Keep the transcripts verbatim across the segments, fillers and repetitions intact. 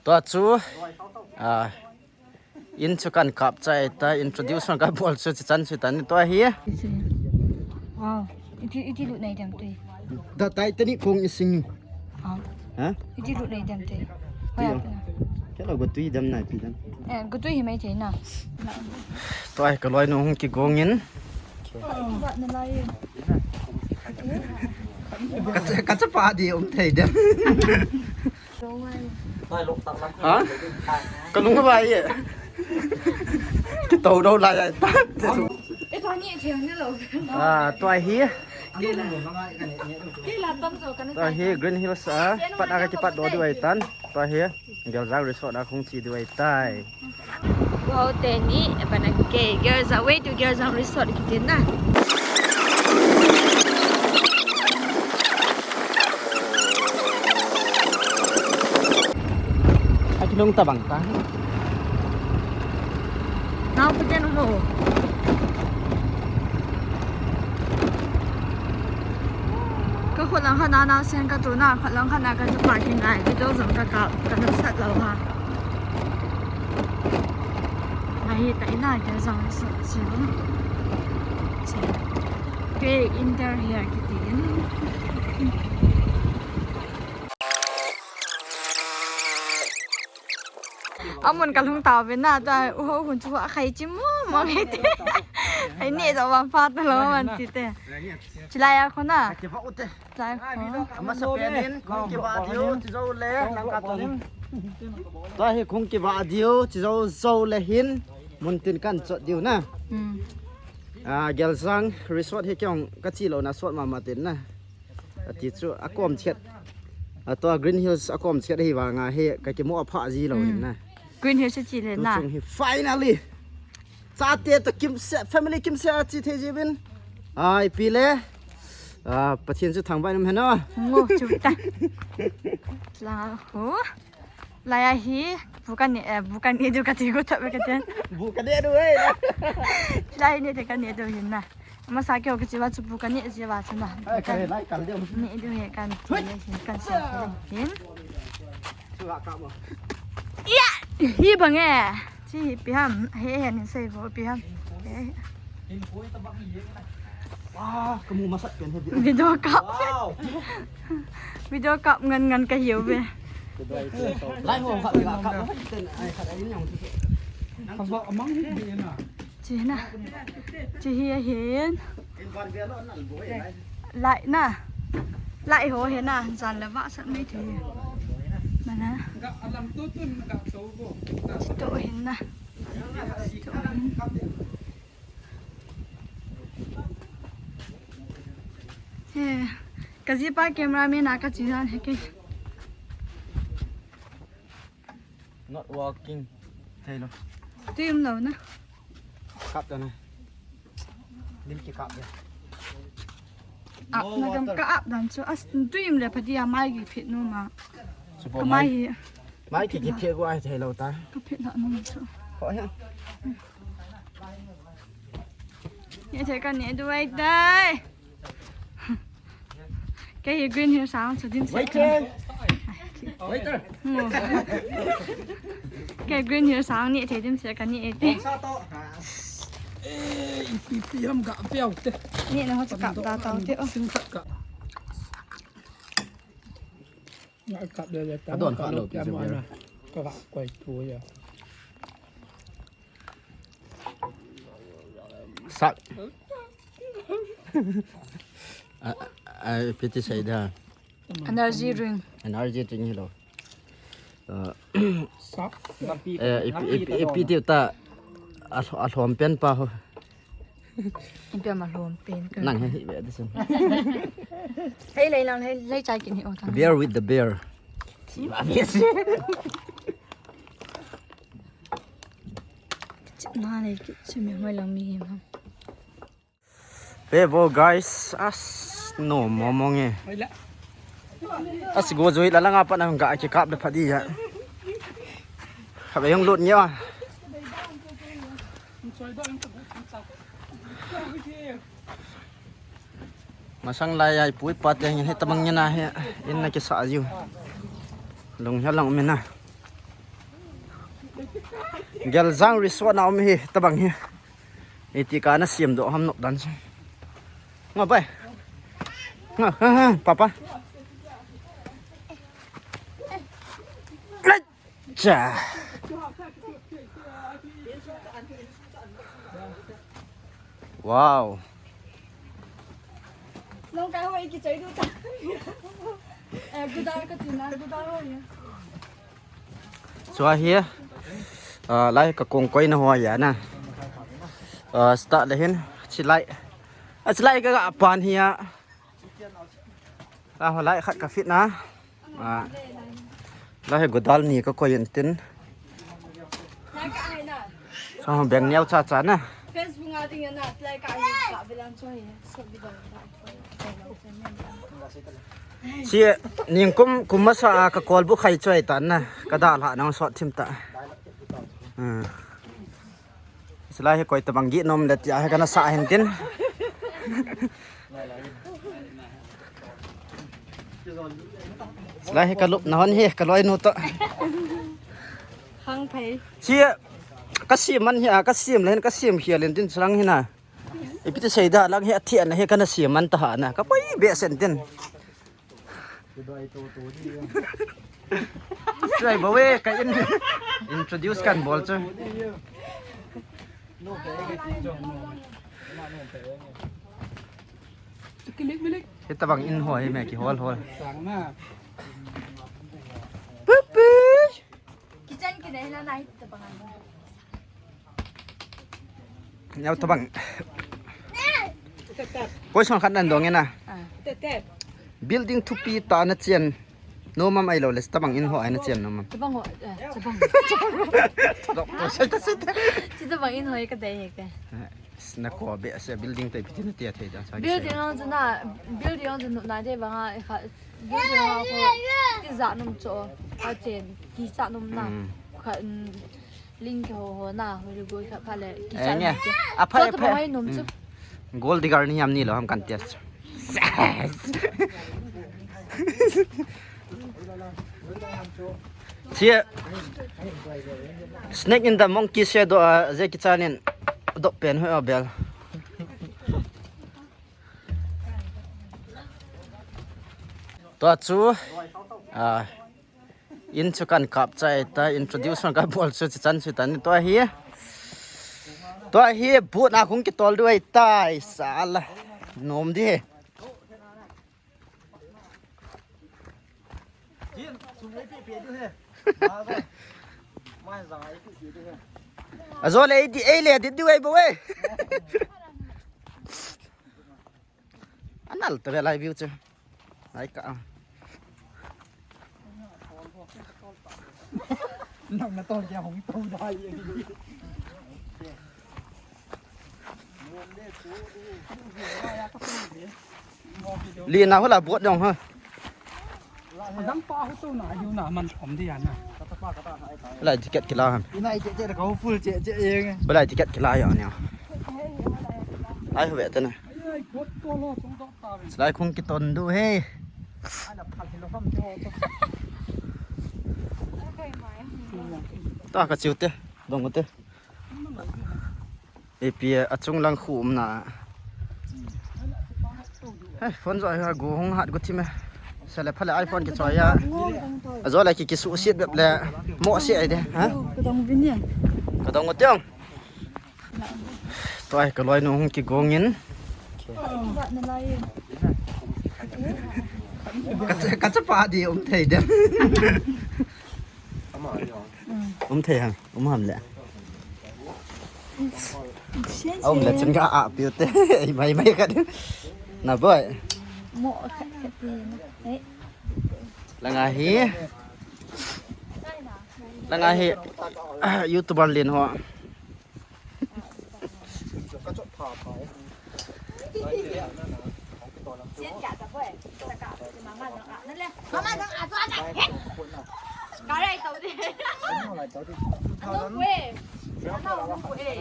Tua chu, ah, in chu kan kap chai ta, introduce kan bol chu chi chan chu ta ni tua hi. Wow, iti, iti lut nei dem tui. Da tai tani kong ising. Ah. Ha? Iti lut nei dem tui. Tui. Hoya. Kelo go tui dem nai pi dem. Eh, go tui hi mai thei na. Tua hi ka loi nu hung kigong in. Ka cha, ka chapa di um thei dem. Ha? Ka lung ka bai e. Ki to do lai ai ta. Eh, tua ni thei ni lo. Ah, tua hi. Kei la tam zo ka na. Tua hi Green Hills a pat a ka kipat do diu ahi tan. Tua hi Geljang Resort a kong chi diu ahi tai. Wow, teni, eh, bana kei, Geljang, way to Geljang Resort kiti na. Aki nung tabang ta. Nau pa ten ho. Ka khut lang khat na, na sen ka tu na, khut lang khat na ka chu parking ai, video jong ka kap, ka na sat lo ha. Ahi, ta ina Geljang Resort chu. Che. Ke inter here kiti in. Amun ka lhung tau ve na, ta u ho hun chu a khai chi mo mo nge te. Ai ne jo bang pha ta lo man ti te. Chilai a khona. Chilai a kho. Amasa penin, kong kiva diu, chi jo le, nang ka tong. Tua hi kong kiva diu, chi jo jo le hin, mun tin kan chot diu na. Hmm. Ah, Geljang Resort hi kong ka chi lo na sot mama tin na. Ati chu a kom chet. A tua Green Hills a kom chet hi vanga hi ka kimu a pha ji lo hin na. Green Hills chu chi le na. Tu chung hi finally. Chate to kimse, family kimse a chi thei ji vin. Ai pi le. Ah, Pathian chu thangvah in um hen o. Ngo chu ta. La ho. Lai a hi bu ka ne, eh, bu ka ne diu ka ti gu thap ka ten. Bu ka ne diu ei. Lai ne te ka ne diu hin na. Masa keo ka chi va chu bu ka ne chi va chu na. Ai, ka lai kal diu. Ne diu he kan ti le hin kan se hin. Chu va ka mo. Ya, hi bang e. Chi hi pi ham, he he nin sei vo pi ham. He. Ah, kamu masat pen he video. Video kap. Wow. Video kap ngan ngan ka hiu ve. Lai ho khat la kap ten ai khat ai nyong. Ka va amang hi bi na. Chi na. Chi hi a hin. Lai na. Lai ho he na. Jan le va sat mai thei. Mana. Ga alam tu tu ga to bo. Chi to hin na. Chi to hin. He, ka jipa cameraman a ka chi jan he ke. Not working. Thei lo. Tui um lo na. Kap ta na. Lim ki kap ya. Ap na gam ka ap dan chu as tui um le pha dia mai ki phit nu ma. Ka mai hi. Mai ki ki phit ko ai thei lo ta. Ka phit la nu chu. Ko ya. Ye thei ka ni du ai dai. Kei hi Green Hill sang chu dim se. Waiter. Waiter. Hmm. Kei Green Hill sang ni thei dim se ka ni e te. Sa to. Eh, ipi pi ham ga piau te. Ni na ho chu kap da tau te o. Sing khat ka. Nga kap le le ta. Adon kha lo ti se. Ka va koi tu ya. Sat. A, a, piti sai da. Energy drink. Energy drink hi lo. Ah. Sat. Eh, ipi, ipi, ipi ti ta. A, a lhom pen pa ho. Ipi ama lhom pen ka. Nang he hi ve de sun. Hei lei lang lei, lei chai kin hi o thang. Beer with the bear. Ti ba be se. Na le ki chimi hoi lang mi hi ma. Pe bo guys, as no momong e. As go joi la langa pa na ga ki kap le phadi ya. Kha be yong lut nya. Masang lai ai pui pa te ngin he tamang ngin a he in na kisa jiu. Lung he lang mina. Geljang Resort na um hi, tabang hi. Iti kana siam doh ham nok dan sa. Nga bai. Nga, ha, ha, papa. Cha. Wow. Nong kai hoi ki chai du ta. Eh, gudar ka tina, gudar hoi. Chua hi, ah, lai ka kong koi na hoi ya na. Ah, start le hin, chilai. Ah, chilai ka ga pan hi ya. Ah, lai khat ka fit na. Ah, lai hi gudal ni ka koi in tin. Sa beng niau cha cha na. Facebook a ding na, like a ni ka bilang choi. So bidang. Si ningkum kum masa a ka kol bu khai choi ta na. Ka da la nang sot thim ta. Hmm. Silai hi koi tabang gi nom le tia hi kana sa hin tin. Silai hi ka lup na hon hi ka loi nu to. Hang phai. Si ka sim man hi a ka sim len ka sim khia len tin chang hi na. Ipi ti sei da lang hi a thi an hi kana sim man ta ha na. Ka poi be sen tin. Sai bo we ka in introduce kan bol chu. Hitabang in hoi me ki hol hol. Pupu. Kitchen ki nei la nai tabang. Neo tabang. Koi song khat nan dong ina. Ah. Building thupi ta na chen. No mam ai lo le tabang in ho ai na chen no mam. Tabang ho, eh, tabang. Doctor sai ta sai ta. Chi tabang in ho ka dei he ke. Na ko be ase building te piti na tia thei da sa. Building ang chu na, building ang chu na de bang a kha. Building ang ko ti za num cho. A chen ki za num na. Kha, mm, Ling ke ho ho na, ho lu goi kha pha le, ki cha nge. A pha, a pha. Hoi num chu. Gold digger ni ham ni lo ham kan tia. Chia. Snake in the monkey shadow a je ki chanin dop pen hoi a bel. Tua chu, a, In chu kan kap chai ta, introduce kan bol chu chan chu ta ni tua hi. Tua hi, but na kung kitol du ai tai, sala. Nom di he. Ajo le, ei di, ei le, di du ai bo ai. Anal ta lai view chu. Ai ka. Nang na tol kya hong tol dai. Li na hula bot dong ha. Dang pa hu tu na, yu na man om di ya na. Lai ticket kila ham. Ina i che che ka hu full che che yeng. Lai ticket kila ya nia. Ai hu ve ta na. Ai, bot to lo chung to. Silai khung kiton du he. Ta ka chiu te, dong te. Ipi a chung lang khu um na. He, phone jo ha gu hung hat gu thim e. Sele phale iPhone ki choi ya. Ajo le ki ki su siat bep le. Mo siat ai de, ha? Ka dong vin ya. Ka dong tiang. Tua hi ka loinu hung kigong in. Ka cha, ka chapa di um thei dem. Um thei ham, um ham le. Um le chun ka a piu te. Ei mai mai ka. Na boy. Mo ka ka ti na. Ei. Langa hi. Langa hi. YouTuber lin ho.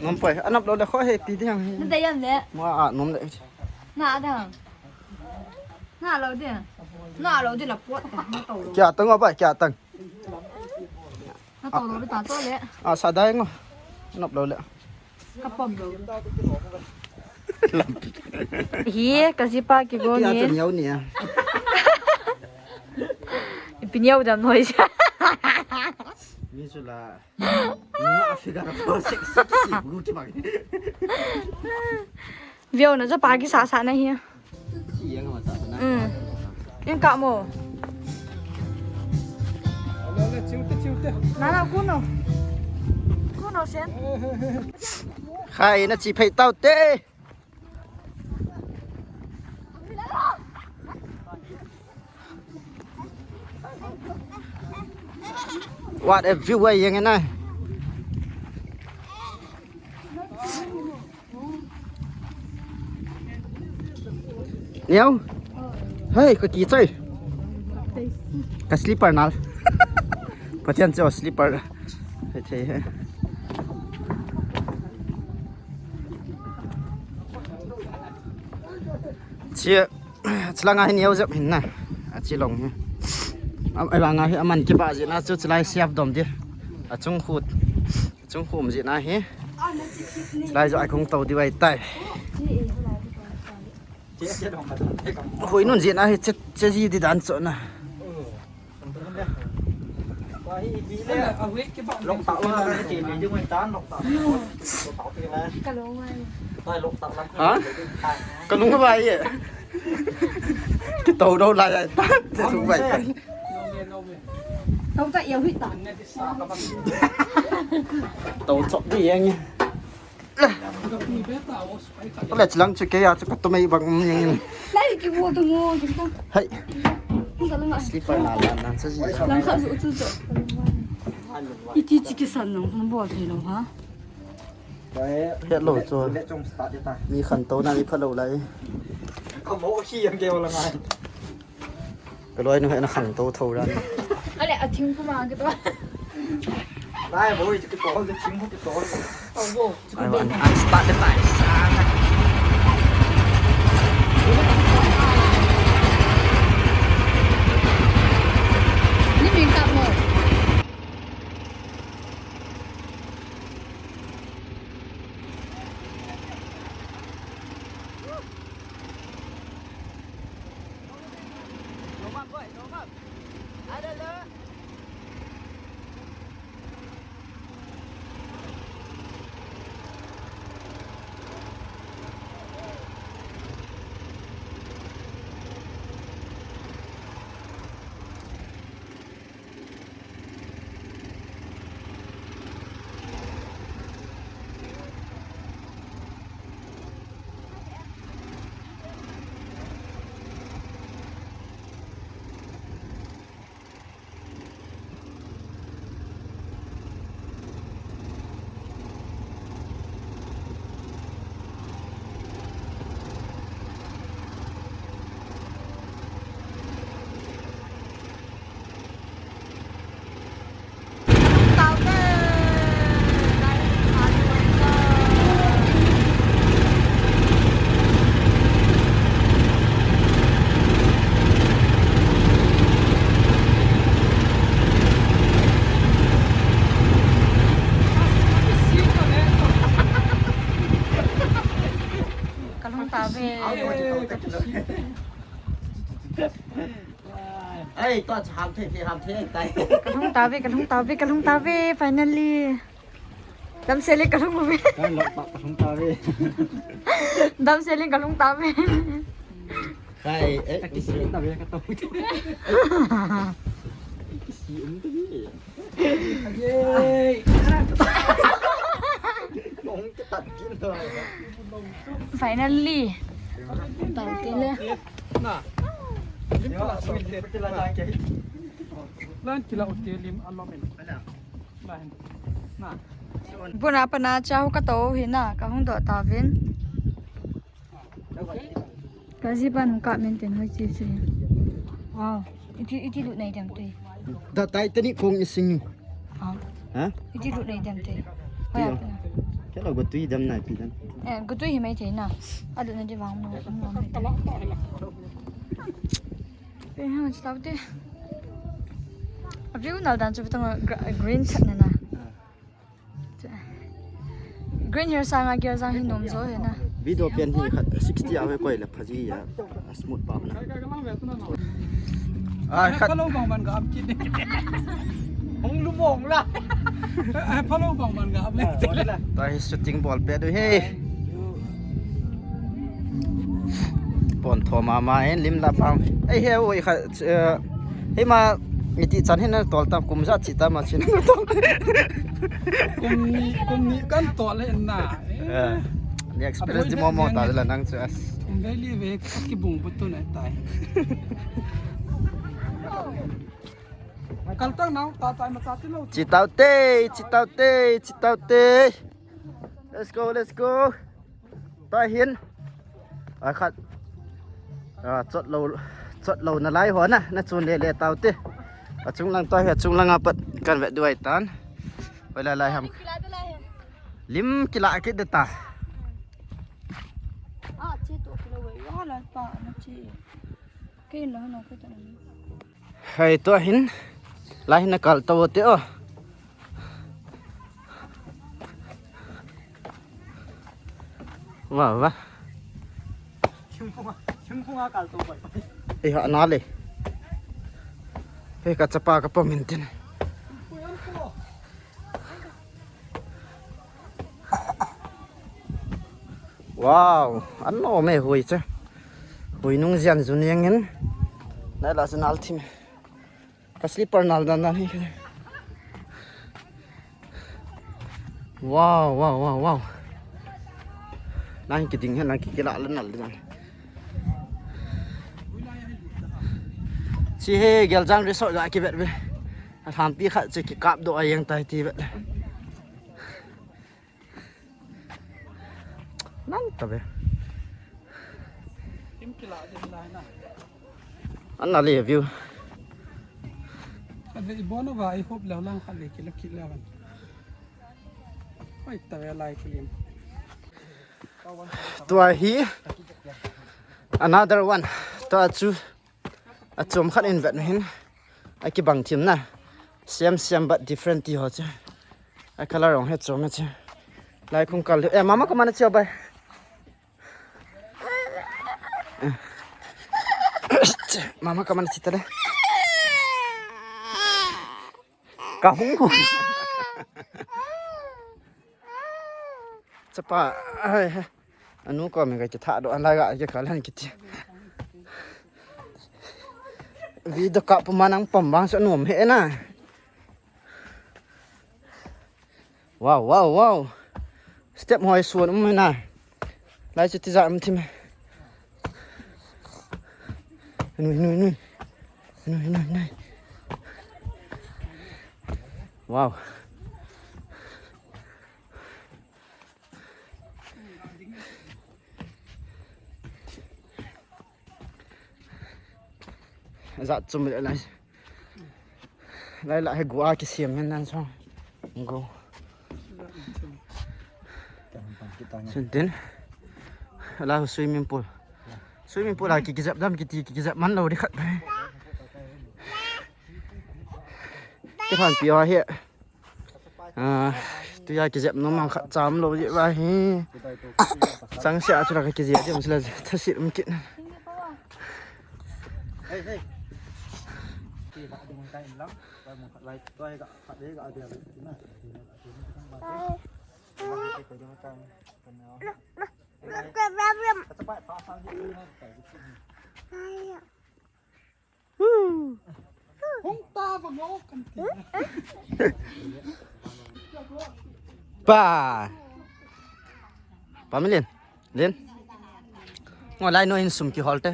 Ngam poi, anap lo le kho he pi ding he. Mo a nom le. Na dang. Na lo ding. Na lo ding la pot. Kya tang ba kya tang. Na to lo ta to le. A sa dai ngo. Nop lo le. Ka pom lo. Hi, ka jipa kigo ni. Tia chun yau ni a. Ipi ni yau dam noi. Mi chu la. Nunga figure po sexy kisi bu ki bang. View na jo pa kisasa na hi. Chi yang ma ta na. Mm. Yang ka mo. Na na kuno. Kuno sen. Khai na chi phei tau te. What a view, eh, yang na. Neo. Hey, ka kichai. Ka slipper nal. Pathian chu slipper. Hei, hei, hei. Chia, chilanga hi neo jep hin na. A chi long hi. Am, ai banga hi aman kipa jina chu chilai siap dom di. A chung khut. Chung khum jina hi. Chilai jo ai khung to di vai tai. Hui nun jina hi che, che ji di dan cho na. Ha? Ka lung vai e. Ki to do lai ai ta. Che lung vai. Tau ta yau hi ta. Tau chok di yang. Kole chilang chu kei a chu ka tumei bang um yang. Lai ki wo tu ngo ki ta. Hai. Ka lung a. Slipper na la na sa si. Lang kha zu chu chu. Iti chi kisan nang bol thei lo ha. Hello chu. Mi khantou na mi phalou lai. Ka mo khi yang ke wala ngai. Ka loi nu he na khang to tho ran. Ale a thing kuma ke to. Lai boi chu ke to, ke thing ke to. Oh, wo. I want, I start the fire. Ni min ka mo. Ka lhung ta ve. Ai, to ham the, the ham the, tai. Ka lhung ta ve, ka lhung ta ve, ka lhung ta ve, finally. Damsel in ka lhung ve. Ka lhung ta, ka lhung ta ve. Damsel in ka lhung ta ve. Kai, eh, ka kisi ta ve ka to. Kisi um ta ve. Ai. Nong ke tat kin to. Finally. Tau ke le. Na. Lim kala so ke. Lan kila o ke lim alomen. Buna pana chau ka to hi na, ka hung doh ta vin. Ka jipa nung ka min tin hoi chi chi. Wow, iti, iti lut nei dem tui. Da Titanic kong ising. Ha? Ha? Iti lut nei dem tui. Hoi a. Ke lo go tui dem nai pi dan. Eh, go tui hi mai thei na. A lut na di vang mo, mo. Pe ha, chi tau te. A view nal dan chu tang gra-, green chat na na. Chu. Green Hill sanga Geljang hi nom jo hi na. Video pen hi khat sixty a hoi koi le phaji a. A smooth pa na. Ai, khat. Phalou bang ban ga ap kit. Hung lu mong la. Ai, phalou bang ban ga ap le. Tua hi shooting bol pe du hi. Pon tho mama in lim la pam. Ei he oi kha, eh, hei ma iti chan hin na tol tam kum ja chi ta ma chin. Kum ni, kum ni kan tol le na. Eh. Ni experience di mo mo ta la nang chu as. Kum dei li ve ka ki bung bu tu na tai. Kal tang nau ta tai ma ta ti lo. Chi tau te, chi tau te, chi tau te. Let's go, let's go. Tua hin. A khat. A, chot lo, chot lo na lai ho na, na chun le le tau te. A chung lang tua hi, a chung lang a pat kan vet duai tan. Hoilai lai ham. Lim kila kit de ta. Ah, chi to kilo wei. Wa la pa na chi. Ke lo no ke ta ni. Hei, tua hin, lai hin na kal tau te o. Wa, wa. Thingphung a, thingphung a kal tau bai. Ei ha na le. Hei, ka chapa ka pa min tin. Wow, an no me hui che. Hui nung zian zun yang in. Nai la zun al thim. Ka slipper nal dan dan hi. Wow, wow, wow, wow. Nang ki ding hen, nang ki kila le nal dan. Chi he Geljang Resort ga ki vet ve. A lampi khat che ki kap do a yang tai ti vet. Nang ta ve. Kim kila din lai na. An na le view. Ave i bono va i hop le lang khat le kila kila van. Oi ta ve lai kilim. Tua hi another one. Tua chu. A chom khat in vet na hin. A kibang thim na. Same, same but different ti ho chu. A color rong he chom na chu. Lai khung kal. Eh, mama ka mana chiu bai. Mama ka mana chi ta le. Ka hung hung. Chapa. Ai, ai. Anu ko mi ka ki tha do an lai ga ki kal han ki ti. Video kap ma nang pam bang sa nom he na. Wow, wow, wow. Step hoi suan um na. Lai chu ti ja um thim. Nui, nui, nui. Nui, nui, nui. Wow. Zat chum le lai. Lai la he gua ki siam men nan so. Go. Sun tin. La swimming pool. Swimming pool la ki ki zap dam ki ti ki ki zap man lo di khat. Ki phan pi ha he. Ah, tu ya ki zep no mang khat cham lo je ba hi. Chang sia chu la ka ki zep dim sila tha sit um kit. Hey, hey. Ki ba ding kai lam. Ba mo khat lai, toi ga khat de ga de na. Ka pa pa sa ni na. Hung ta va ngo kan ti. Pa. Pa mi len. Len. Ngo lai no in sum ki hol te.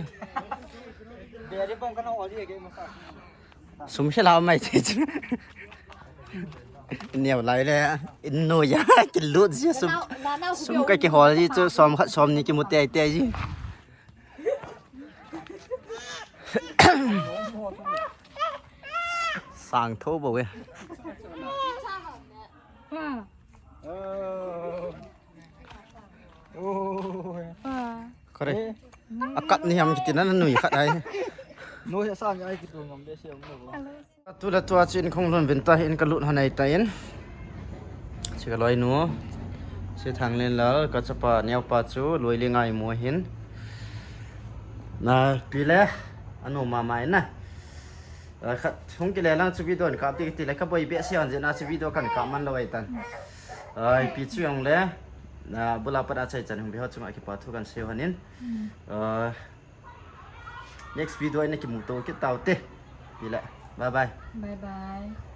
Sum hi lau mai te. Neo lai le in no ya ki lut ji sum. Sum ka ki hol ji chu som khat som ni ki mu te te ji. Sang tho bo e. Kore. Akat ni ham kiti na nui khat ai. Nui sang ai kitu ngam de siam no. Tu la tua chin khong lon vin ta in ka lut hanai ta in. Chi ka loi nu. Che Thanglenlal, kachapa neopa chu Loiling a imu ahin. Na, pi le, anu mama in na. Ah, khat hung kile lang chu video in kap ti ti le kaboi behseh hon jeh a chu video kan kap man lou ahitan. Ah, ipi chu jong le, na, bula pat a chaichan hung ve ho chunga kipa thu kan sei hon in. Ah, next video a ina kimuto kit taute. Pi le, bye bye. Bye bye.